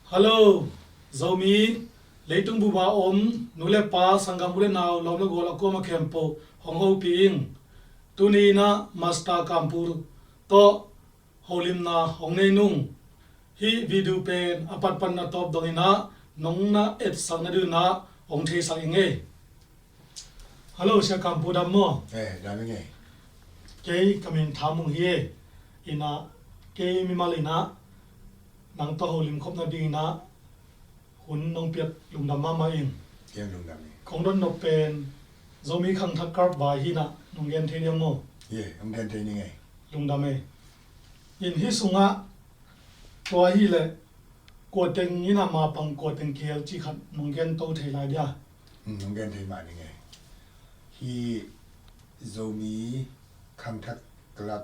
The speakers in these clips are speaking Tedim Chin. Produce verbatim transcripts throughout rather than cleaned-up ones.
Hello, Zomi leitung bup a om nu le pa, sanggam, u le nau, lawm le gual a kuamah khempeuh hong hopih ing. Tuni in ah Master Kampu tawh holimna hong nei nung. Hih video pen a patpatna tawp dongin ah nong na etsak nadingin ah hong theisak ing ei. Hello, Sia Kampu, dam maw? Eh, dam ing ei. Kei ka min Tha Mung hi ei. In ah kei mimal in ah nang tawh holim khop nadingin ah hun nong piak lungdam mahmah ing. Kei lungdam ing. Kong dot nop pen Zomi Khangthak Club vai hi in ah nong gen thei diam maw? Ye, nong gen thei ning ei. Lungdam ei. In hih sungah tua hi leh kua teng in ah mapang, kua teng kihel cih khat nong gen to thei lai dia? Hmm, nong gen thei mah ning ei. Hih Zomi Khangthak Club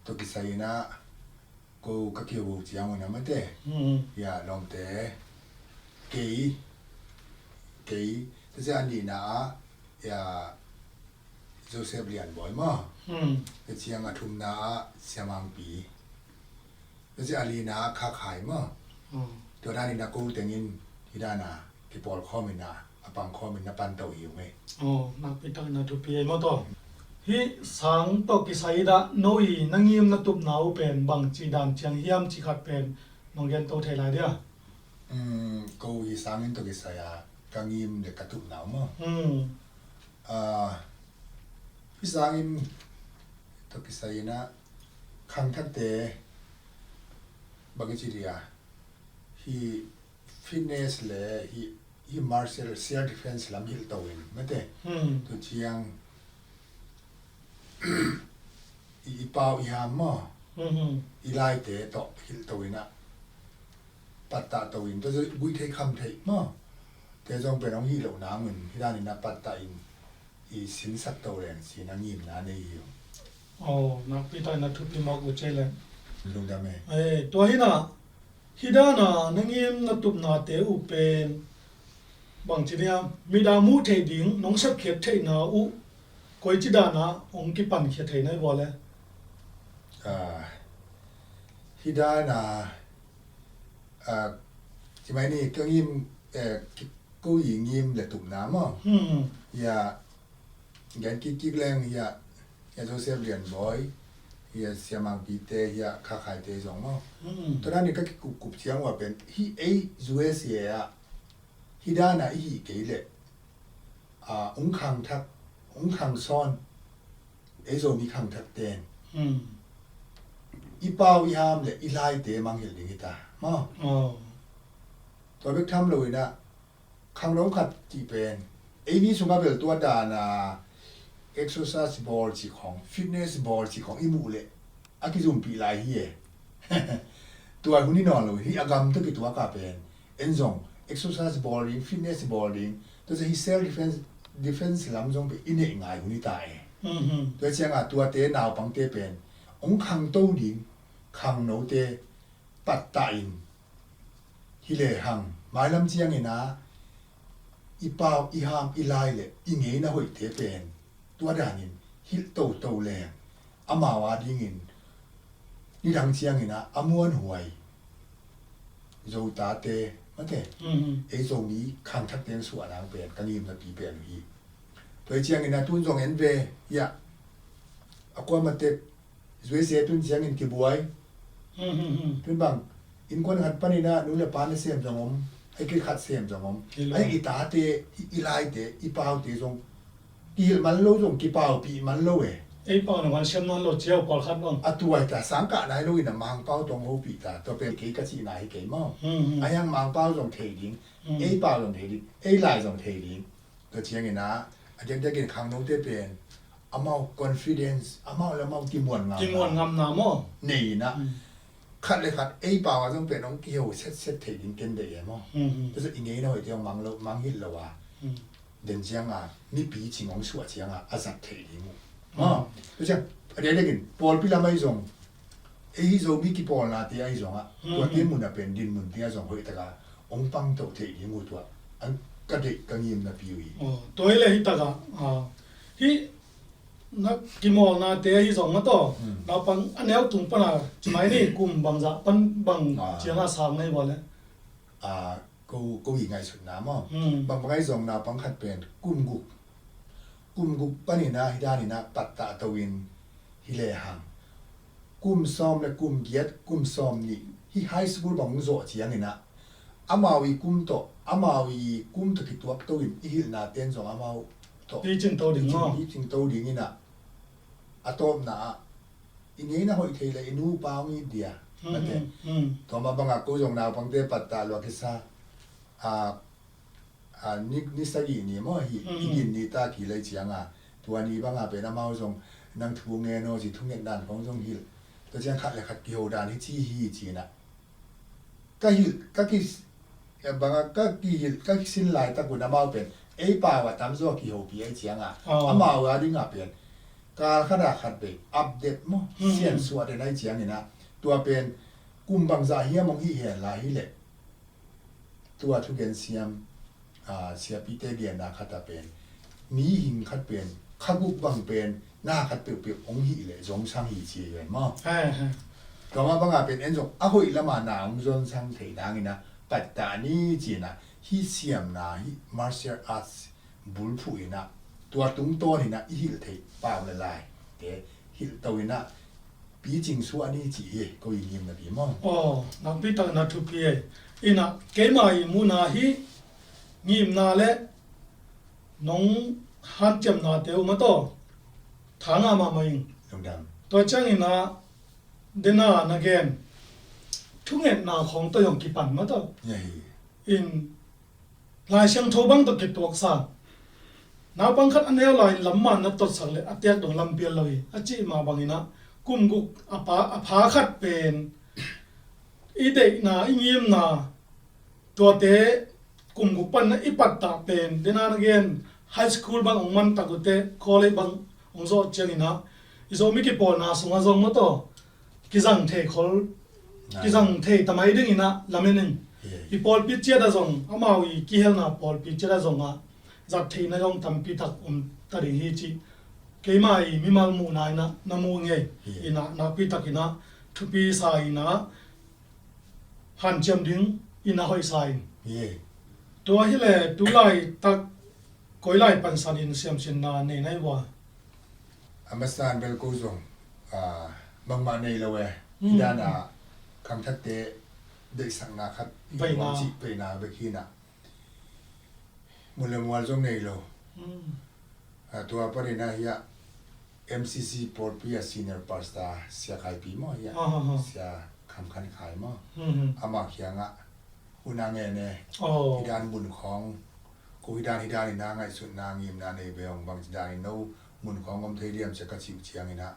tawh kisai in ah ko ka kiho ciang un a mate. Hmm. Ya, lawmte, kei, kei, tua ciang a nihna ah, ya, Joseph Lian Bawi maw. Hmm. Tua ciang a thumna ah Sia Mangpi. Tua ciang a lina ah Kha Khai maw. Hmm. Tua dan in ah ko teng in hih dan a kipawl khawm in ah, a pang khawm in na pan to hi ung ei. Oh, nakpi takin a thupi ei maw taw. Hih sang tawh kisai in ah no i na ngim na tupna uh pen bangci dan ciang hiam cih khat pen nong gen to thei lai dia? Um, ko hih sang in tawh kisai a ka ngim le ka tupna uh maw. Hmm. Ah, hih sang in tawh kisai in ah khangthakte bang i ci dia, hih fitness le hih, hih martial, self defense lam hilh to in mate. Hmm. Tua ciang i, i pau i ham maw. Hmm, hmm. I laite tawh hilh to in ah pattah to in, tua zong guih theih kham theih maw. Te zong pen hong hih loh nang un hih dan in ah pattah in i sinsak to leng ci-in a ngimna nei hi ung. Oh, nakpi takin a thupi mawk uh cei leng. Lungdam ei. Eh, tua hi in ah hih dan a na ngim na tupnate uh pen bangci dia, mit a muh theih ding nong sepkhiat theihna uh koici dan a hong kipankhia thei na hi vua le? Ah, hih dan a, ah, ci mai ni, ka ngim, eh, ki-, ko i ngim le tupna maw. Hmm. Ya, gen kikkik leng ya, ya Joseph Lian Bawi, ya Sia Mangpi te, ya Kha Khai te zong maw. Hmm. Tua dan in ka kikupkup ciang uh a pen hih ei U S A ah hih dan a i hih kei leh, ah, ung khangthak, ung khangsawn, ei Zomi khangthak ten, hmm, i pau i ham le i laite mangngilh ding hi ta maw. Oh. Tua bek tham lo in ah khangno khat cih pen ei mi sungah bel tua dan a exercise bawl cih khawng, fitness bawl cih khawng i muh leh a kizumpih lai hi e. Tua hun hi nawn lo, hih a gam tawh kituak a pen en zong exercise bawl ding, fitness bawl ding, tua ciang hih self defense, defense lam zong pen i neih ngai hun hi ta e. Mhm. Tua ciang a tuate naupangte pen hong khangto ding khangnote pattah in, hi lehang mailam ciangin ah i pau i ham i lai le i ngeina hoihte pen tua danin hilh toto leng amau a dingin nidang ciangin ah a muanhuai Zotate mate, mhm, ei Zomi khangthakte in suahna pen ka ngimna pi pen uh hi. Tua hi ciangin ah tun zong en ve, ya, a kuamah tek U S A tun ciangin kibuai. Hmm, hmm, hmm. Tun bang innkuan khat panin ah nu le pa nasem zong om, a i kikhat sem zong om. Hi lo. A i tate, i, i laite, i paute zong kihilh man lo, zong kipaupih man lo e. Ei pau na wan siam nawn lo ciau pawlkhat bang. A tuai ta, sang kah nai lo in a Mangpau tawh hong hopih ta, tua pen kei ka cihna hi kei maw. Hmm, hmm. A hiang Mangpau zong thei ding, hmm, ei pau zong thei ding, ei lai zong thei ding. Tua ciangin ah, a diakdiakin khangnote pen amau confidence, amau le amau kimuan ngamna, kimuan ngamna maw, nei in ah, hmm, khat le khat ei pau a zong pen hong kiheu setset thei ding ken deih e maw. Hmm, hmm. Tua ciang i ngeina hoihte hong mang lo, mang hilh lo a, hmm, den ciang a mipi cing hong suah ciang a a zat thei ding uh. Hmm. Maw. Tua ciang a diakdiakin pawlpi lam ahi zong, ei Zomi kipawlnate ahi zongah, hmm, tuate mun a pen dinmun ding a zong hoih taka hong pangto thei ding uh tua an ka deih ka ngimna pi uh hi. Oh, tua hi le hi takah, ah, hih Na kimawlnate ahi zong mataw. Hmm. Naupang a neu tung pana cimai ni kum bangzah pan bang Ah. cianga sang na hi vua le. Ah, ko, ko i ngaihsutna maw. Hmm. Bang bang ahi zong naupang khat pen kum guk. Kum guk panin ah hi danin ah pattah to in hi lehang. Kum sawm le kum giat, kum sawm nih hi high school bang zawh ciangin ah amau i kum tawh, amau i kum tawh kituak to in i hilhna ten zong amau tawh picing to ding maw? Picing to dingin ah a tawpna ah i ngeina hoih thei le i nupa hong it dia. Hmm, mate. Hmm, hmm. Tua mah bangah ko zong naupangte pattah lua kisa. Ah, ah, ni, ni sagih ni maw hi, Hmm. i gin ni ta ki lei cianga. Tua ni banga pen amau zong nang thu ngen aw ci thunget dan khong zong hilh. Tua ciang khat le khat kiho dan hi ci hi ci na. Ka hilh, ka ki, eh, banga ka kihilh, ka kisin laitak un amau pen ei pau a tamzaw kihopi ei cianga. Oh. Amau a dinga pen kal khat a khat bei update maw. Hmm. Siansuah den ai ciangin ah tua pen kum bangzah hiam hong hi hen lai hi leh. Tua thugen siam, ah, siapite genna khat a pen mihing khat pen kha guk bang pen na khat peuhpeuh hong hih leh zong sang hi ci hi ven maw? He, he. Tua mah banga pen en zong a hoih lama na hong zon sang thei nangin ah pattah ni ci na hi siamna hi martial arts bulphuh in ah tua tungtawn in ah i hilh theih pau le lai te hilh to in ah picing suah ni ci hi ko i ngimna pi maw? Aw, nakpi tak na thupi ei. Ina keima i muhna hi ngimna le nong hanciamnate uh mataw. Thanga mahmah ing. Lungdam. Tua ciangin ah dena na gen thungetna khawng tawh zong kipan mataw. Ya hi. In Lai Siangtho bang tawh kituaksa. Naupang khat a neu lai-in lamman na totsak le a tek dong lampial lo hi. A cih mah bangin ah kum guk a pa, a pha khat pen i deihna, i ngimna, tuate kum guk pan na i pattah pen dena na gen high school bang hong man tak uh teh, college bang hong zawh ciangin ah i Zomi kipawlna sungah zong mataw kizang thei khol, kizang thei tamai dingin ah lamen in. Hi, hi. I pawlpi ciat ah zong amau i kihelna pawlpi ciat ah zong ah zat theihna zong tampi tak om ta ding hi ci. Keima i mimal muhna in ah na mu ngei. Hi, hi. In ah nakpi takin ah thupi sa in ah hanciam ding in a hoih sa in. Hi. Tua hileh tu laitak koi lai pansan in siamsinna nei na hi vua? A masan bel ko zong, ah, bangmah nei lo e. Hmm. Hi dan a khangthakte deihsakna khat hi vang cih peina bek hi na. Mun le mual zong nei lo. Hmm. Ah, tua panin ah hiah M C C pawlpi a senior pastor Sia Khai Pi maw hiah? Ah, ah, ah. Sia Kham Khan Khai maw? Hmm, hmm. Amah kiangah hun a ngen e. Oh. Hi dan mun khawng ko hi dan hi dan in a ngaihsutna ngimna nei ve hong bang ci dan in no mun khawng om thei liam sia ka cih uh ciangin ah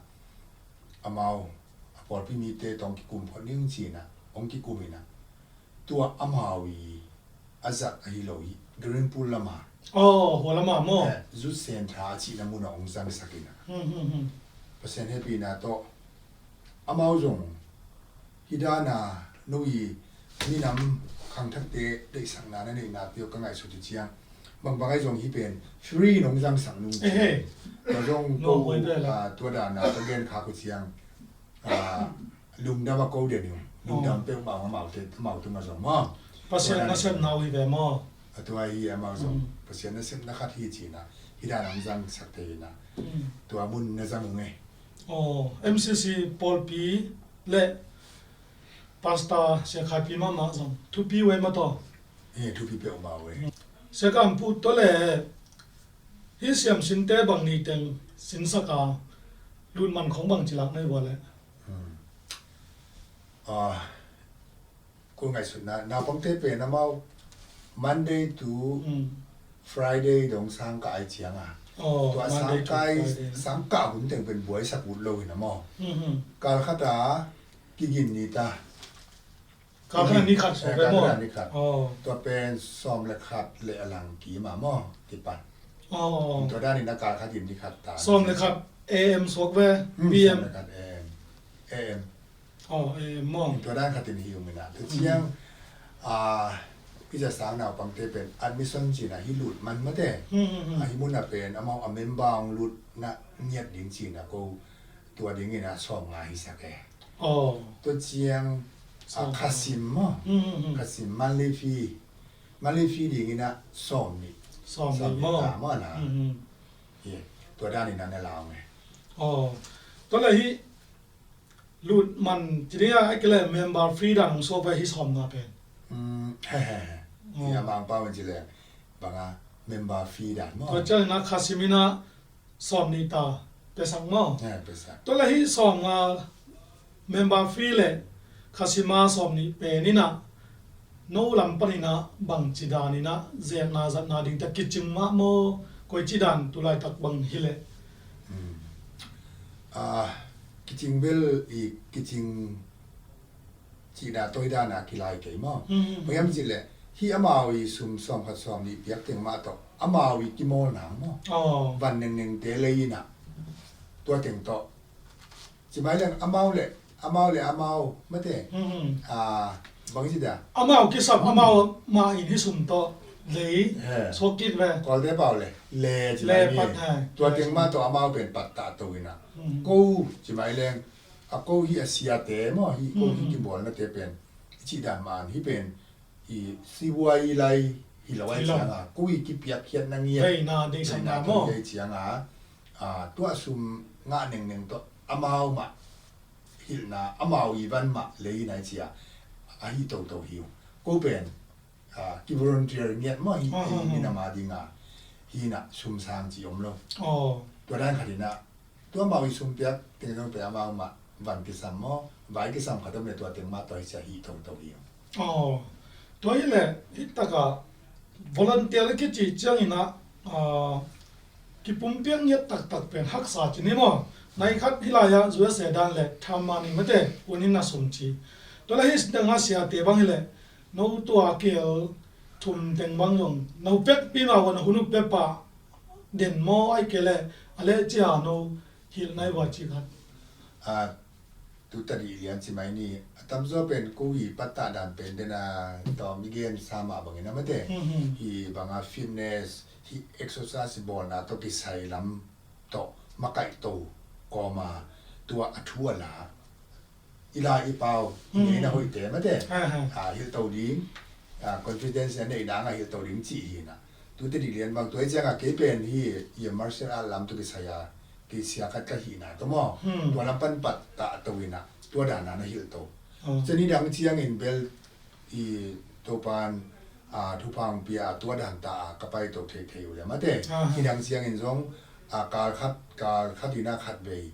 amau a pawlpi mite tawh hong kikum phot ning ci in ah hong kikum in ah tua amau i a zat ahi lo hi Green Pool lama. Oh, hua lama maw? Eh, Youth Centre a cihna munah hong zangsak in ah. Hmm, hmm, hmm. Pasian hehpihna tawh amau zong hi dan a no i minam khangthakte deihsakna na neihna peuh ka ngaihsut uh ciang bangbang ahi zong hi pen free nong zangsak nung ciang. Eh, eh. Tua zong no, ko, ah, tua dan a ka gen khak uh ciang. Ah, lungdam a ko den uh. Lungdam peuhmah amaute, amau tungah zong maw. Pasian nasepna uh hi ve maw? A tua hi amau zong. Mm. Pasian nasepna khat hi ci in ah hi dan a hong zangsak thei in ah. Mm. Tua mun na zang uh ngei. Oh, M C C pawlpi le Pastor Sia Khai Pi mahmah zong thupi uh ei mataw. Eh, thupi peuhmah uh ei. Sia Kam Pu tawh le hih siamsinte bang ni teng sinsak a lutman khong bang ci lak na hi vua le. Hmm. Ah, ko ngaihsutna naupangte pen amau Monday to Friday dong sangkah ai ciang a. Oh, tua Monday to Friday. Sangkah hun teng pen buaisak ut lo hi na maw? Hmm, hmm. Kal khat a kigin ni ta. Kal khat a ni khat suak ve maw? Kal khat a ni khat. Oh. Tua pen sawm le khat le a lang kim a maw? Kipan. Oh. Tua dan in a kal khat in ni khat ta. Sawm le khat A M suak ve, hmm, P M. Sawm le khat A M. A M. Oh, A M maw? Tua dan khat in hi um in a. Tua ciang, ah, Hih Za Sang naupangte pen admission cih na hih lut man mate. Hmm, hmm, hmm. A hih mun a pen amau a member hong lut na ngiat ding cih na ko tua dingin a sawm nga hi sak e. Oh. Tua ciang a Sawm nga. Khasim maw? Hmm, hmm, hmm. Khasim monthly fee. Monthly fee dingin a sawm nih. Sawm nih maw? Sawm nih ta maw na? Hmm, hmm. Ye. Tua danin a na lau nge. Oh. Tua le hih lut man ci ding a, a kile member fee dan hong suak ve hih sawm nga pen. Mm, he, he, he. Oh. Hih a Mangpau in ci le bang a member fee dan maw? Tua ciang in a Khasim in a sawm nih ta pia sak maw? He, pia sak. Tua le hih sawm nga member fee le Khasim a sawm nih pen in a no lam panin a bangci danin a zekna zatna ding ta kicing mah maw, koici dan tulaitak bang hi le? Hmm. Ah, kicing bel i kicing cihna toidana kilai kei maw? Hmm. Bang hiam cih le hih amau i sum sawm khat sawm nih piak teng mah tawh amau i kimawl nang maw? Oh. Van nengnengte lei in a tua teng tawh Ci mai leng amau le, amau le amau mate. Hmm. Ah, bang ci da. Amau kisam, amau mah in hih sum tawh lei. He. Suak kik ve. Kawlte pau le le ci le mai ni. Pat, he. Tua teng mah tawh amau pen pattah to in a. Hmm. Ko ci mai leng a ko hih a siate maw, hih ko hih kimualnate pen i cih dan mah in hih pen i sibuai lai hi lo ai cianga, ko i kipiakkhiatna ngiat veina deihsakna maw, i cianga, a, tua sum ngah nengneng tawh amau mah hilhna, amau i van mah lei na i cia a hi toto hi uh. Ko pen, a, ki volunteer ngiat maw hi, hi, hi na ma dinga hi na sum sang ci om lo. Tua dan khat hi na Tua amau i sum piak teng zong pen amau mah van kisam maw, vai kisam khat om le tua teng mah tua hi cia hi toto hi. Aw, tua hi le hi taka volunteer i kici ciangin ah, ah, kipumpiak ngiat taktak pen haksa ci ni maw. Nai khat hi lai-ah U S A dan le tham mah ni mate, unin na sum ci. Tua le hi dang a siate bang hi le no tua kel thum teng bang zong no pekpi mah ua na hun uh pia pah den maw, ai kei le a leh cia no hilh nai ua ci khat. A, tu tadih lian ci mai ni. A tamzaw pen ko i pattah dan pen den a tawm i gen sa mah bangin a mate. Hmm, hmm. Hi banga fitness, hi exercise bawlna tawh kisai lam tawh makaih to kawma tua a thu a la i la i pau, hmm, i ngeina hoihte mate. Ha, ha. A, hilh to ding, a, confidence a neih nang a hilh to ding cih hi na. Tute dik lian bang tua i cianga kei pen hi, i martial art lam tawh kisai a, kei sia khat ka hihna tawh maw. Hmm. Tua lam pan pattah to ina, tua dana na hilh to. Oh. Cia ni dang ciangin bel i Topan, a, thupha hong pia a tua dan ta a ka pai to thei thei uh le mate. Ah. Ni dang ciangin zong, a, kal khat, kal khat ina khat vei.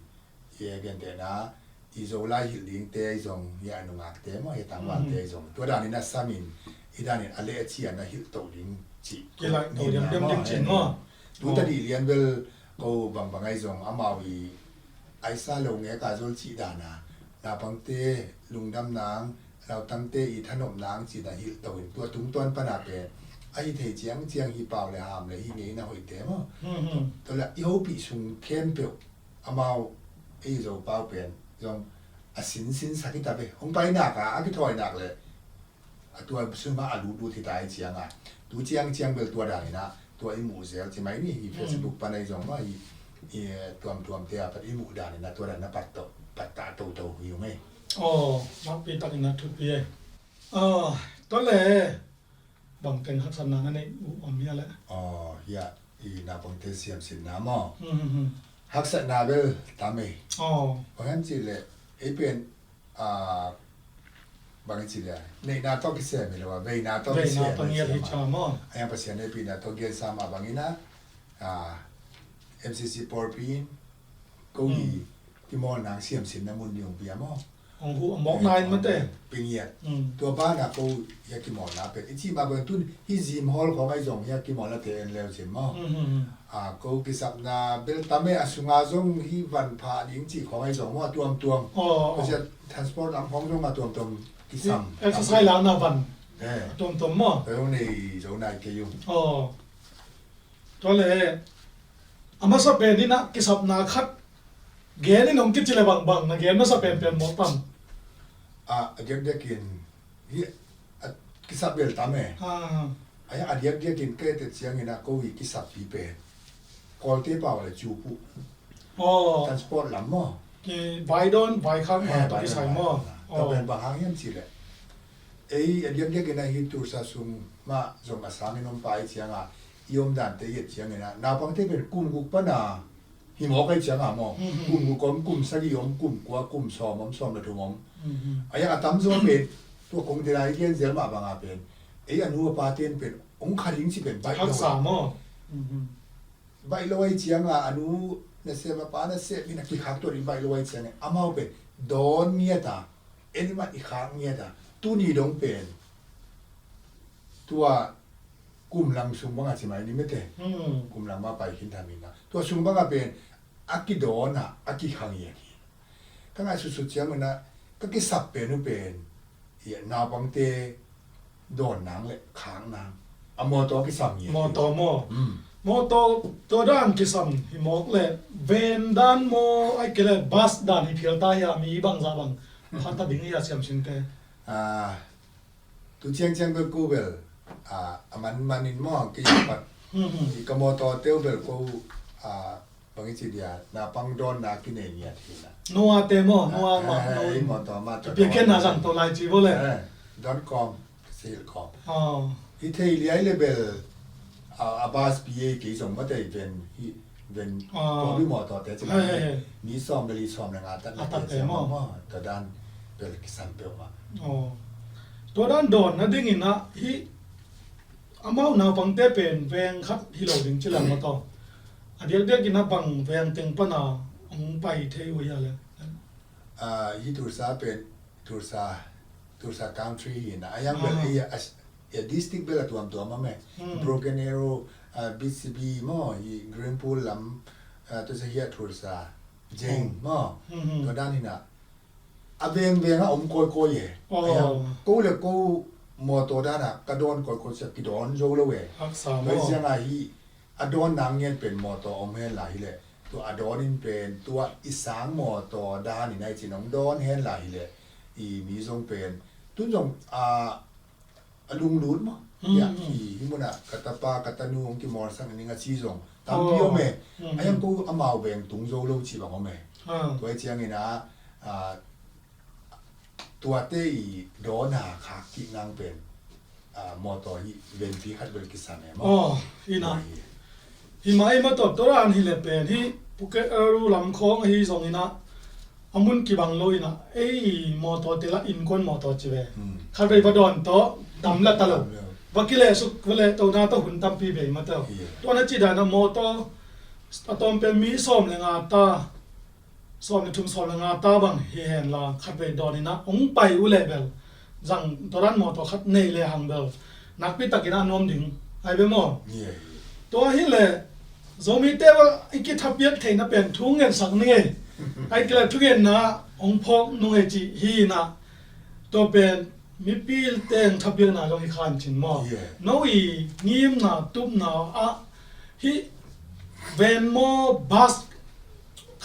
I gentehna, i Zolai hilh dingte i zong, i a nungakte maw, i tangvante i zong. Tua danin a samin, i danin a leh a cian a hilh to ding cih. Kilai to diam diam ding cih maw. Tu tadih lian bel ko bangbang ai zong, amau i aisa lo ngeka zol cih dana, naupangte lungdam nang, nautangte i thanop nang cih na hilh to in. Tua tungtuan pana pen, a hi thei ciang ciang hi pau le ham le hi ngeina hoihte maw. Hmm, hmm. Tua le i hopih sung khempeuh, amau ei Zopau pen zong a sinsin sak hi ta ve. Hong painak a, a kithawinak le a tua suma a lutlut hi ta i cianga. Tu ciang ciang bel tua dan ina, tua i muh zel ci mai ni hi. Hmm. Facebook pan ei zong maw hi, i tuamtuamte a pat i muh dan ina tua dan na pat to, pattah toto hi ung ei. Aw, makpi tak ina thupi ei. Aw, tua le bang teng haksatna na neih uh om hia le? Aw, hia, i naupangte siamsinna maw. Hmm, hmm, hmm. Haksatna bel tam ei. Aw. Bang hiam cih le, ei pen, a, bang hiam cih le, neihna tawh kisem hi lo a, veina tawh kisem hi cia maw. A hiang Pasian neihpihna tawh gensa mah bangin a, a, M C C pawlpi in, ko hi, hmm, kimawl nang siamsinna mun ding hong pia maw. Hong huh a mawk nai mate. Pingiat. Mm. Tua bana ko hia kimawlna pen i cih mah bang tun hi zim hawl khawng ai zong hia kimawlnate en leu cin maw. Mm, mm, mm. A, ko kisapna bel tame a sunga zong hi van pha ding cih khawng ai zong maw a tuamtuam. Aw, aw. Pasian transport lam khawng zong a tuamtuam kisam. Exercise lakna van. Eh. A tuamtuam maw. Ko nei zo nai kei ung. Aw. Tua le, a masa pen in a kisapna khat gen in hong kici le bangbang, na gen masa penpen mawk tam? A, a diakdiakin, hi, a, ki, Sap bel tam e. Ah. Ai a diakdiakin ka et ciangin a ko i kisappi pen Kawlte pau le Cupu. Oh. Transport lam maw? Ki vai dawn vai khak ma. Eh, to vai dawn kisai vai maw? Khak ma. Tua pen bang hang hiam cih leh, ei a diakdiakin a hi Tulsa sung mah zong a sangin om pai cianga i om dante i et ciangin a naupangte pen kum guk pana hi mawk ai cianga maw? Hmm, hmm. Kum guk om, kum sagih om, kum kua, kum sawm om, sawm le thum om. Hmm, hmm. Ai a tam zaw pen tua kong dena i lian zel mah banga pen ei a nu a paten pen ong kha ding ci pen baih lo. Haksa maw? Hmm, hmm. Baih lo ai cianga a nu nasem a pa nasem in a kikhak tuan in baih lo ai ciangin amau pen dawn ngiat a, en i mat i khak ngiat a, tuni dong pen tua kum lang sung banga ci mai ni mete. Hmm. Kum lang ma pai khin tham in a, tua sung banga pen a kidawn a, a kikha ngiat hi. Ka ngaihsutsut ciangun a ka kisap pen uh pen naupangte dawn nang le khak nang a mawtaw kisam hi. Mawtaw maw? Hmm. Mawtaw tua dan kisam hi mawk le van dan maw, ai kei le bus dan hi phial ta hi a, mi bangzah bang phat ta ding hi a siamsinte. Ah, tu ciangciang bel ko bel, ah, a manmanin maw kei pat. Hmm, hmm. I ka mawtaw teu bel ko, ah, bang i ci dia, naupang dawnna kinei ngiat hi na. Noah te maw, Noah maw, eh, Noah. Ei mawtaw mah tawh. Piakiatna zang tawh lai ci vo le. Eh, dot com, sale com. Ah. Hi thei liai le bel, a, a bus pi ei kei zong matei ven, hi ven, ah, tua bi mawtaw te ci. Hei, hei, hei. Mi sawm le li sawm le nga tat le te ci maw. Tua dan bel kisam peuh mah. Oh. Tua dan dawnna dingin a hi amau naupangte pen veng khat hi lo ding ci lang maw taw. A diakdiakin a bang veng teng pana hong pai thei uh hia le? Ah, hi Tulsa pen, Tulsa, Tulsa Country hi na. A yang bel, ah, ei a, a district bel a tuamtuam a me. Hmm. Broken Arrow, ah, Bixby maw, hi Greenpool lam, ah, tu sa hi a Tulsa, Jane maw. Hmm, hmm. Tua dan hi na. A vengveng a om kawikawi e. Oh. Ko le ko mawtaw dan a ka dawn kawikawi sia kidawn zo lo e. Haksa maw? Tua hi ciang a hi a dawn nang ngiat pen mawtaw om hen la hi le, tua a dawn in pen tua i sang mawtaw dan in a i cin hong dawn hen la hi le, i mi zong pen tun zong a a lunglut maw? Hmm. Hi, hi munah ka tapa ka tanu hong kimawlsak ning a ci zong tampi om e. Hmm. A hiang ko amau veng tung zo lo ci bang om e. Ah. Tua hi ciangin a, a, tuate i dawn a khak kik nang pen, a, mawtaw hi venpi khat bel kisam e maw? Oh, ina. Tua hi. Hi mah ei mawtaw tua dan hi le pen hi Phuket Aru lam khawng ahi zongin a, a mun kibang lo in a, ei mawtaw te la innkuan mawtaw ci ve. Hmm. Khat vei va dawn tawh dam la ta lo. Dam lo. Va kilehsuk va lehto na tawh hun tampi bei mah tawh. Hi. Tua na ci dan a mawtaw a tawm pen mi sawm le nga ta, sawm le thum sawm le nga ta bang hi hen la khat vei dawn in a hong pai uh leh bel zang tua dan mawtaw khat nei le hang bel nakpi takin a nuam ding ai ve maw? Hi, hi. Tua hi le Zomite va i kithapiak theihna pen thu ngensak ni ngei. Ai kila thungetna hong phawk nung ei cih hi na. Tua pen mipi teng thapiakna zong hi khan cin maw? Yeah. No i ngimna tupna ah hi ven maw bus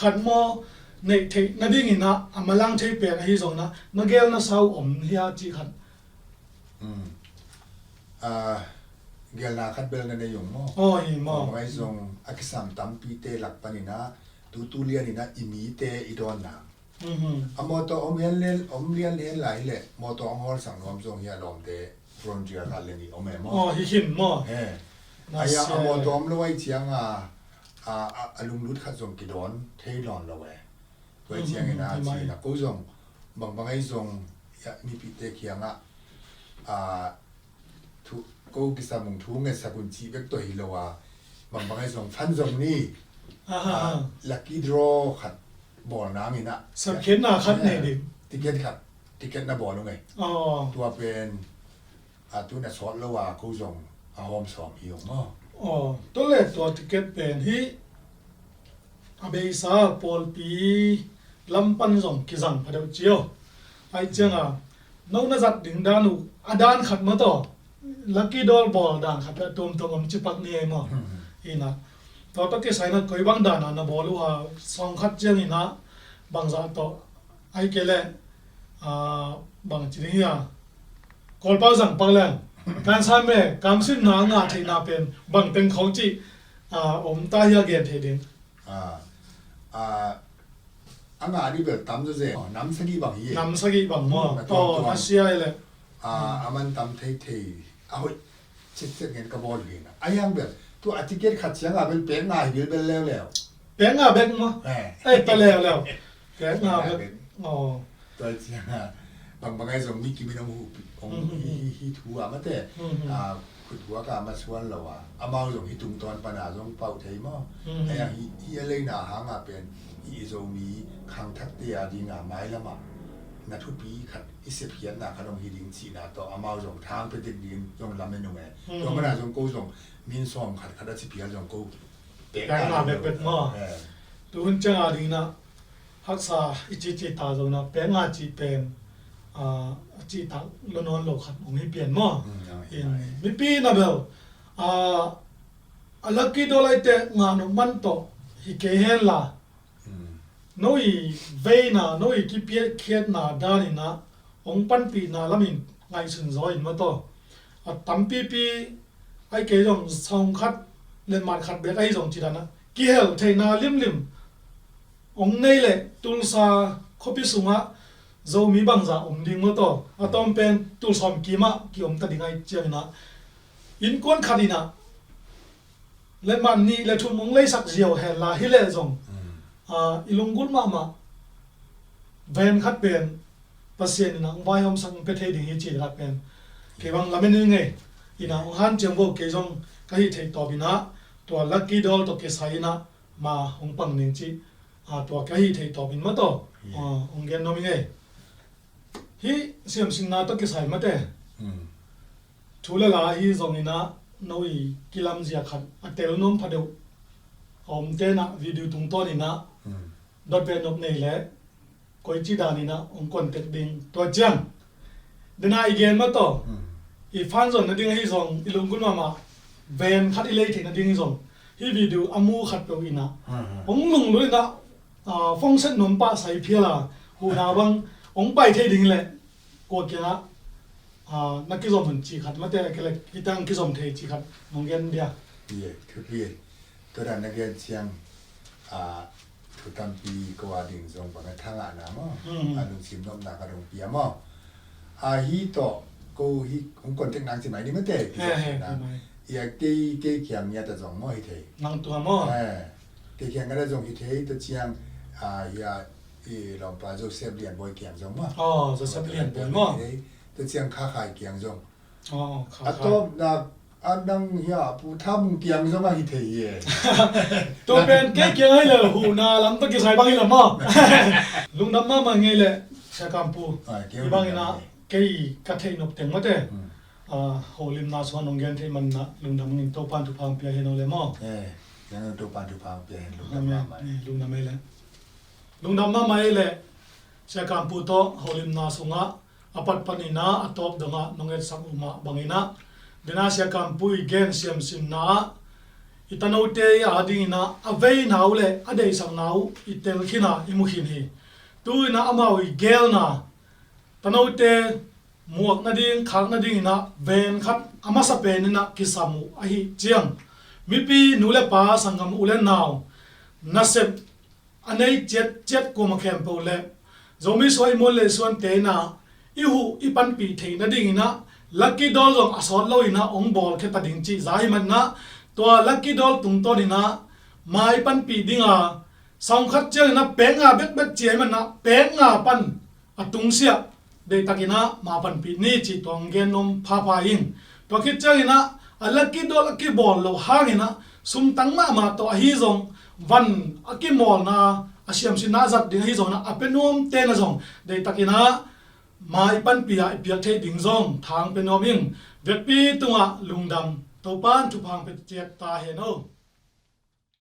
khat maw neih theih nading in a, a malang thei pen ahi zong na, na gel na sau om hia cih khat. Hmm. Ah, gelna khat bel na nei ung maw? Aw, hi maw. Aw, ngai zong a kisam tampi te lak panin a, tutu lian in a i mite i dawnna. Mhm. A mawtaw om lian lian, om lian lian lai le, mawtaw hong hawlsak nuam zong hi a lawmte, volunteer khat le nih om e maw? Aw, hi khin maw? He. Ai a, a mawtaw om lo ai ciang a, a, a, a lunglut khat zong kidawn thei lawn lo e. Tua ciangin a, ci-in a ko zong, bangbang ei zong, ya, mipite kiangah, a, thu, ko kisam ung thu ngetsak un cih bek tawh hi lo a, bangbang ei zong fan zong ni, a, lucky draw khat bawl nangin a. Sapkhiatna khat nei ding. Ticket khat, ticket na bawl ung ei. Tua pen, a, tu na sawt lo a ko zong a hawm sawm hi ung maw? Aw, tua le tua ticket pen hi a beisa pawlpi lam pan zong kizang pha deuh cio. Ai ciang a no na zat ding dan uh a dan khat maw taw, lucky draw bawl dan khat peh tuamtuam om cipak ni ei maw? Hmm. Hi na tua tawh kisai na koi bang dan a na bawl uh a sawng khat ciangin a bangzah tawh ai kei le, a, bang ci ding hia. Kawlpau zang pak leng. Kan san me, kamsinna ngah theihna pen bang teng khong cih, ah, om ta hia gen thei ding? Ah, ah, a ngah dih bel tam zawzen. Oh, nam sagih bang hi. Nam sagih bang maw? Hmm, a tuamtuam. Oh, a sia hi leh. Ah, a man tam theithei. A hoih cekcek ngen ka bawl hi na. A hiang bel. Tua a ticket khat ciang a bel pek nga hi bilbel leuleu. Pek nga bek maw? Eh. Eh, ta leuleu. Pek nga bek. Pek nga bek. Oh. Tua ciang a, bangbang ahi zong mi kimin hong huh, hong hi, hi, hi thu a mate. Ah, khutguak a masuan lo a, amau zong hi tungtawn pan a zong pau thei maw? Ahi a hi, hi a leina hang a pen, hi i Zomi khangthakte a ding a mailam a na thupi khat i sepkhiatna khat hong hi ding cihna tawh amau zong thang pia ding zong lamen ung e. Tua man a zong ko zong min sawm khat khat a ci phial zong ko pek nga bekbek maw? Eh. Tu hun ciang a ding na haksa i ci ci ta zong na pek nga ci pen, ah, a ci ta lo nawn lo khat hong hi pian maw? Hmm, hong hi. In, mipi na bel, ah, a lucky draw lai te ngah nop man tawh hi kei hen la. Hmm. No i veina, no i kipiatkhiatna dan in a hong panpihna lam in ngaihsun zaw in maw taw. A tampipi ahi kei zong sawm khat letmat khat bek ahi zong ci dan a kihel theihna limlim hong nei leh Tulsa khuapi sungah Zomi bangzah om ding maw taw. A tawm pen tul sawm kim ah ki om ta ding ahi ciangin a innkuan khat in a letmat nih le thum hong leisak ziau hen la hi leh zong, ah, i lunggulh mahmah van khat pen Pasian in a hong vaihawmsak hong pia thei ding hi ci dan a pen kei bang lamen ing e. In a hong hanciam vo, kei zong ka hih theih tawp in a tua lucky draw tawh kisai in a ma hong pang ning ci, ah, tua ka hih theih tawp in maw taw. Ah, hong gen nuam ing e. Hih siamsinna tawh kisai mate. Hmm. Thu le la ahi zongin a no i kilamzia khat a tel nuam pha deuh a omte in a video tungtawn in a dot ve nop nei leh koici dan in a hong contact ding. Tua ciang dena i gen maw taw. Hmm. I fan zon nading ahi zong i lunggulh mahmah van khat i lei theih nading ahi zong hih video a mu khat peuh in a hong lunglut in a, ah, phone set nuam pah sai phial a huhna bang hong pai thei ding leh kua kiangah, ah, na kizom un ci khat mate, a kei leh hih tang kizom thei ci khat hong gen dia. Ye, thupi. Tua dan na gen ciang, ah, thu tampi ko a ding zong bang a thangahna maw? Hmm. A lungsim nopna khat hong pia maw? A hi tawh ko hi hong contact nang ci mai ni mate, kizom na. He, he, ci mai. Ia kei, kei kiang ngiat a zong maw hi thei. Nang tua maw? Eh, kei kiang ngiat a zong hi thei, tua ciang, ah, hia, i lawmpa Joseph Lian Bawi kiang zong maw? Oh, Joseph Lian Bawi maw? Hi thei, tua ciang Kha Khai kiang zong. Oh, Kha Khai. A tawpna, a nang hia, Pu Tham kiang zong a hi thei hi e. Tua pen kei kiang ahi leh huhna lam tawh kisai bang hi leh maw? Lungdam mahmah ing e leh, Sia Kam Pu. Ai, kei bang in a, lungdam e. Kei ka theih nop teng mate. Hmm. Ah, holimna sungah nong gen theih man in a lungdam ing, Topan thupha hong pia hen aw le maw? Eh, nang Topan thupha hong pia hen, lungdam mahmah e. Amen. Eh, lungdam e leh. Lungdam mahmah e leh, Sia Kam Pu tawh holimna sungah a pat pan in a, a tawp dongah nong etsak uh mah bang in a, dena Sia Kam Pu i gen siamsinna ah i tanote i a ding in a, a veina uh leh a deihsakna uh i tel khin a, i mu khin hi. Tu in a amau i gelna, tanote muak nading, khak nading in a van khat a masa pen in a kisam uh ahi ciang, mipi nu le pa, sanggam u le nau, nasep a nei ciatciat kuamah khempeuh leh Zomi suan i mual le suante in a i huh i panpih theih nading in a lucky draw zong a sawt lo in a hong bawlkhia ta ding cih za ahih manin a, tua lucky draw tungtawn in a ma i panpih ding a, sawm khat ciangin a pek nga bekbek ci ahih manin a pek nga pan a tungsiah deihtakin a ma panpih ni cih tua hong gen nuam phapha ing. Tua khit ciangin a, a lucky draw a kibawl loh hangin a, sumtang mahmah tawh ahi zong, van a kimawlna, a siamsinna a zat ding ahi zongin a, a pia nuamte na zong deihtakin a ma i panpih a i piak theih ding zong thang pia nuam ing. Vekpi tungah lungdam, Topan thupha hong pia ciat ta hen aw.